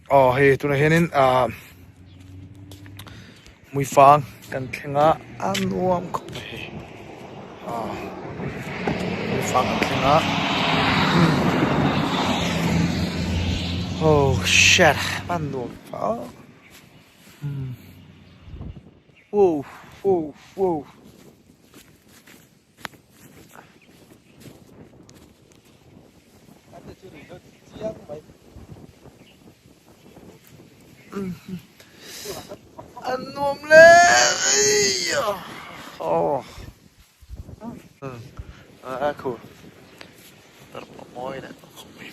Aw hei tunah hianin ah hmuifang kan thleng a a nuam khawp mai hei aw hmuifang kan thleng a oh shit a nuam phah wow wow wow. A nuam le aw a khu mawi leh tawh khawp mai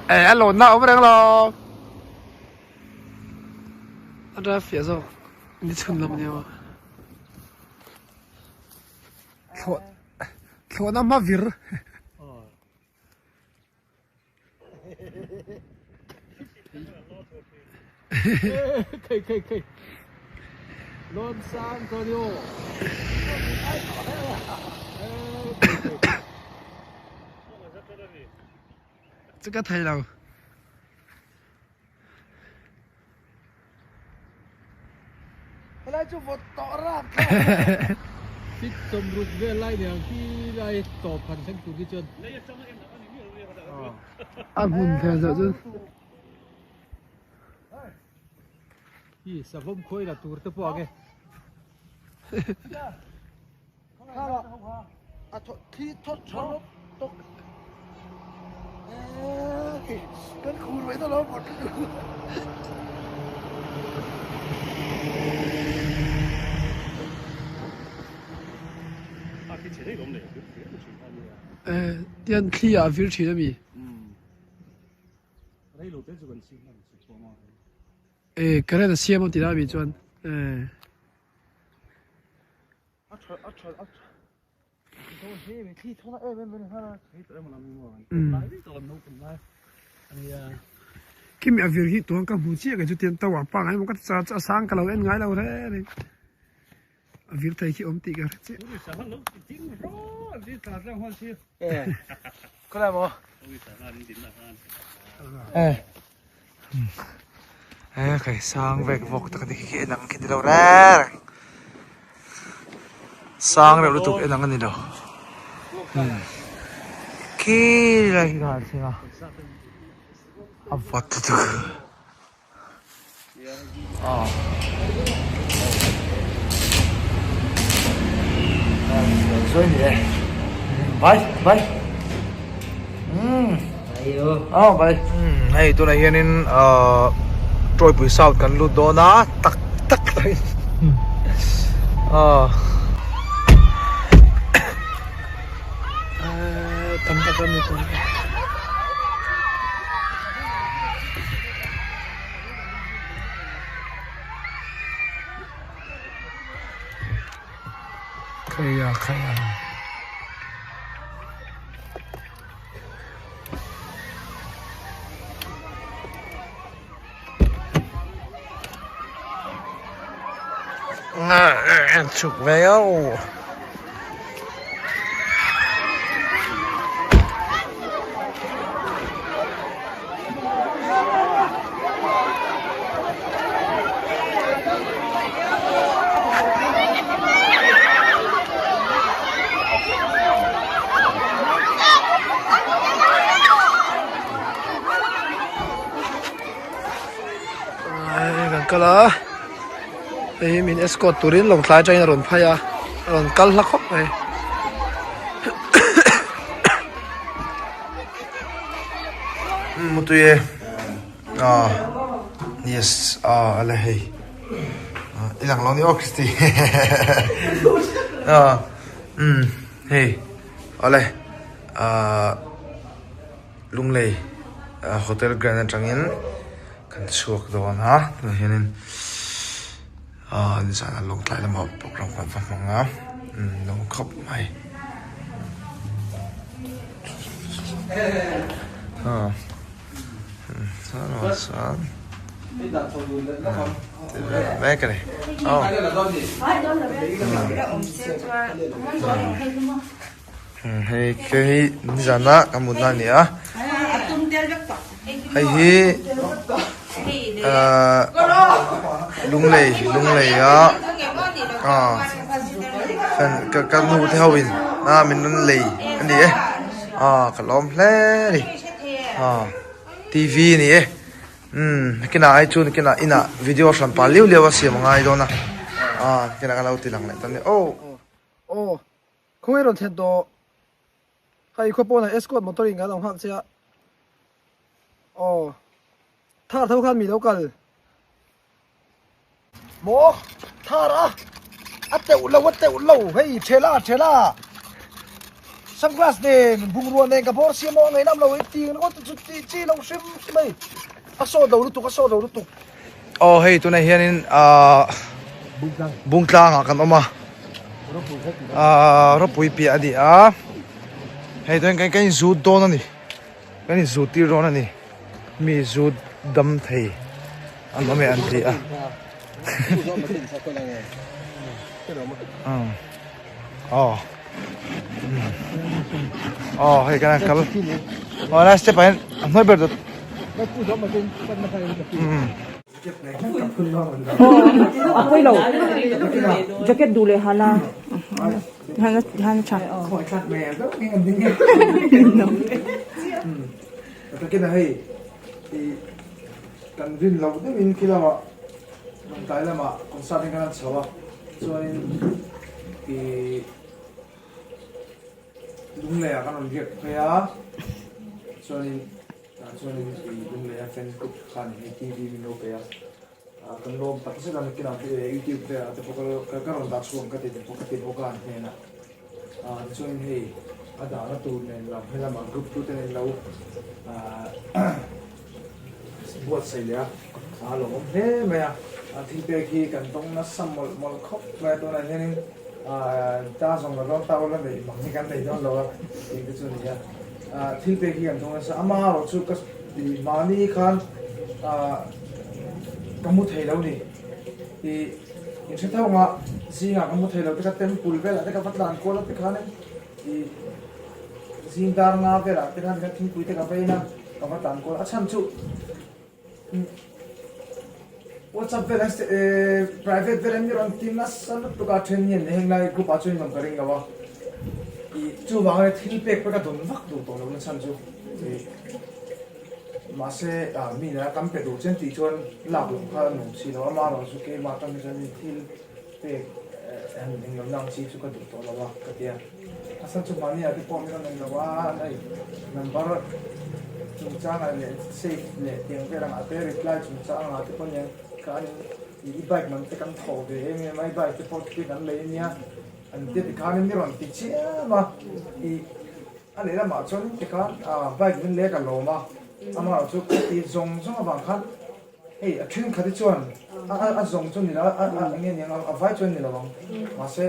Eh a lawn na awm reng lo a drive fiah zawk ni chhun lam nia thlawh thlawhna hma vir. Khei khei khei Lon sang cho đi Chu ka thei lo. Helai chu vawt tawh rap Fit sawmruk vel lai nen khi lai tawp han thleng tur khi chuan A hmun thei zawh chu. Hi savawm khawi la tur te pawh ang e. A thi thawt tha lawk tawk. Kan khur mai ta lo vawt lutuk. Tian thli ah vir thin ami. E current a siam a ti lai mi chuan e. Khi mi a vir hi tuan ka hmu chiah kei chu tian tower pangai emaw ka ti char chu a sang ka lo en ngai lo reng reng a vir thei khi awm tih ka hre chiah. He khai sang vek vawk tak a ni khi en ang khi ni lo reng reng sang reuh lutuk en ang a ni lo khi lai khi ka han thleng a a vawt lutuk aw zuai ni e bye bye umm. Aw bai hei tunah hianin ahh Tawipui South kan lut dawn a tak tak aw tam tak a ni tawh khaia khaia. Chhuk ve au. Kan kal a hei min escort turin lawngtlai atangin a rawn phai a a rawn kal hla khawp mai. Mutui e ah yes ah a la hei. I lang lo ni aw Christy. A umm hei awle ahh Lunglei hotel grand atangin kan chhuak dawn a tunah hianin ahh nizan a lawngtlai lamah program kan va hmang a umm nuam khawp mai ah chuan mek a ni aw hei khi hi nizan a ka mutna a ni a hei hi ahh lunglei lunglei a ah ka nu te ho in a min rawn lei a ni e ah ka lawm hle a ni. Ah TV a ni e umm kinah ai chuan kinah inah video hran pah liau liau a siam a ngai dawn a ah kinah kan lo ti lang leh ta nia aw. Aw khawnge rawn thlen tawh hei khua pawnah escort motor in kan lo nghak che a aw thar tho khan mi lo kal Maw thar a a teuh lo a teuh lo hei thela thela sunglass nen bungrua nen ka bawr sia maw a ngaihnam lo hei ting ringawt te chu tih chi lo hrim hrim hei a sawt lo lutuk a sawt lo lutuk. Aw hei tunah hianin ahh Bungtlang ah kan awm a ahh ropui piah a ni a hei tunah hian kan inzut dawn a ni kan inzut tir dawn a ni. Mi zu dam thei an awm e an ti a. Aw. Aw hei kan kal. Aw lai step ah hian a hnuai ber dawt. Jacket duh leh hana hana hana tha. Takin a hei ih kan rin loh deuhin khi lamah lawngtlai lamah concert in kan han chho a chuanin ih Lunglei ah kan rawn riak phei a chuanin tah chuanin ih Lunglei a fan group khan hei TV min lo pe a ah kan lawm tak zet a nakinah youtube velah te pawh ka ka rawn dah chhuak ang ka ti ka ti bawk a an hnenah. Ah tichuan hei a dahna tur nen lam helamah group tu te nen lo ah buatsaih leh a a lawmawm hle mai a a thil pek hi kan tawng nasa mawlh mawlh khawp mai a tunah hianin ah ta zawng la dawn ta ula neih mang hi kan nei dawn lo a tih te chu a ni a ah thil pek hi kan tawng nasa amaherawhchu ka mahni khan ah ka mu thei lo ni ih. In hre theuh anga zingah ka mu thei lo te kha temple velah te ka va tlan kual a tikhanin ih zing dar nga velah te khan thingpui te ka vein a ka va tlan kual a chhan chu whatsapp velah eh private velah mi rawn ti nasa lutuk a then hian heng lai group ah chuan in awm ka ring lo a ih chuvang ania thil pek pawh ka dawn vak duh tawh lo na chhan chu ih. Mahse, mi nena kan pe duh chen tih chuan lak loh kha a nuam si lo. Ama erawh chu keimah atang hi chuan mi thil pek han eng lo nang chi chu ka duh tawh lo a ka ti a. A chhan chu mahni ah te pawh min rawn eng lo a, hei number chungchangah leh save leh tiang vel angah te reply chungchangah te pawh nia khan i bike man te kan thawh ve em em a, i bike te pawh chuti kan lei ania an tia tikhan mi rawn ti chiam a i. A lehlamah chuan tikhan bike min lek a lawm a, amaherawh chu ka ti zawng zawng avang khan hei a thenkhat hi chuan a zawng chu ni lo a eng nge niang a vai chuan ni lo ang mahse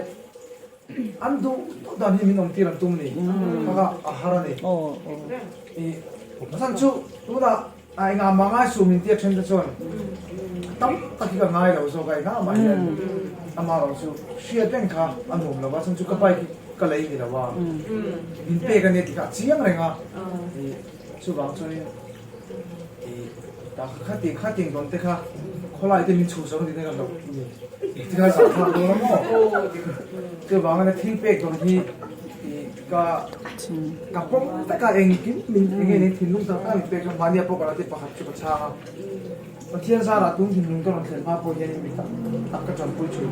an duh duh dan hi min awm tir an tum a ni kha kha a har a ni ih chhan chu tunah a engah mah ngai suh min tia then te chuan tam tak hi ka ngai lo zawk a engah mah hian amaherawh chu hriat reng kha a nuam lo a chhan chu ka bike hi ka lei ni lo a min pek a nia tih kha a chiang reng a ih chuvang chuanin ih tah khati khating dawn te kha khawlai te min chhuh zawk a ni te ka hlauh ni tikha zah thlak dawn a maw chuvang ania thil pek dawn hi ih ka ka pawm vek a engkim min eng nge ni thinlung tak tak a min pek chuan mahnia pawh ka lo ti pakhat chu ka chhang a. Pathian zarah tum thinlung ka rawn thlen hma pawh hian mi tak tak ka tanpui thin.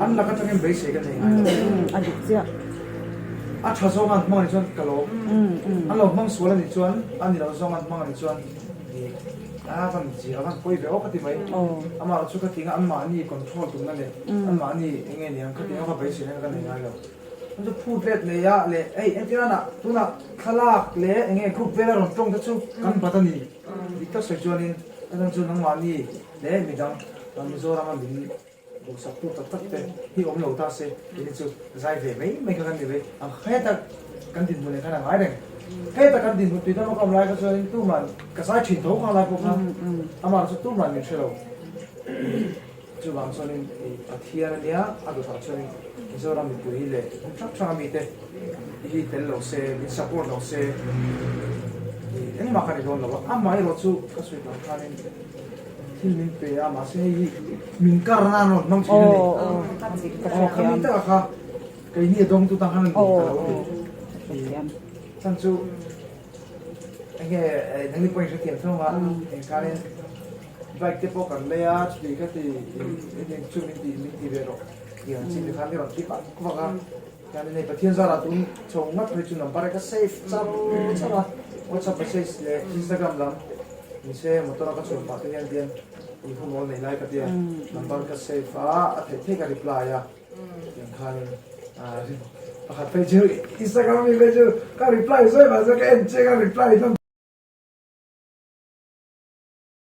An lak atangin beisei ka nei ngai lo. A dik chiah. A tha zawng an hmang anih chuan ka lawm. An lo hmang sual anih chuan a ni lo zawng an hmang anih chuan. A van zia a van pawi ve aw ka ti mai. Amah chu ka ti nga anmahni control tumna leh anmahni eng nge niang ka ti nga va beisei na ka nei ngai lo. Chu phut let nei a leh hei entirana tunah thlalak leh eng nge group vela rawn tawng te chu kan bat a ni. Dik tak sawi chuanin a chhan chu nangmahni leh midang Mizorama min Duhsak tu tak tak te hi awm lo ta se tih hi chu zai ve mai mai kha kan ni mai. A heta kan dinhmun leh khan a ngai reng. Heta kan dinhmun tui dama ka awm lai kha chuanin tuman ka zai thin tho kha lai pawh kha amah chu tuman min hre lo. Chuvang chuanin i Pathian a nia a dawtah chuanin Mizoram mipui leh hmun hrang hranga mite hi tel lo se, min support lo se engmah ka ni dawn lo a. Amaherawh chu ka sawi tur khanin Thil min pe a, mahse hei hi min kar nan rawn hmang thin a ni. Aw, khami taka kha keini a dawngtu tan khan a ni ta lo a ni. Chhan chu enge nangni pawhin hrethiam thung a, eng khanin bike te pawh kan lei a, chuti kha ti chu min ti min ti ve rawh tih ang chi te khan i rawn ti vak vak a. Hianin hei Pathian zarah tun chho ngat phei chu number ka save char char a, WhatsApp message leh Instagram lam nise motor a ka chhuah pah te hian tian i hun awl nei lai ka tia number ka save a, a theih theih ka reply a tiang khanin pakhat phei chu Instagram ami phei chu ka reply zawi mahse ka en chiang a reply hlawm.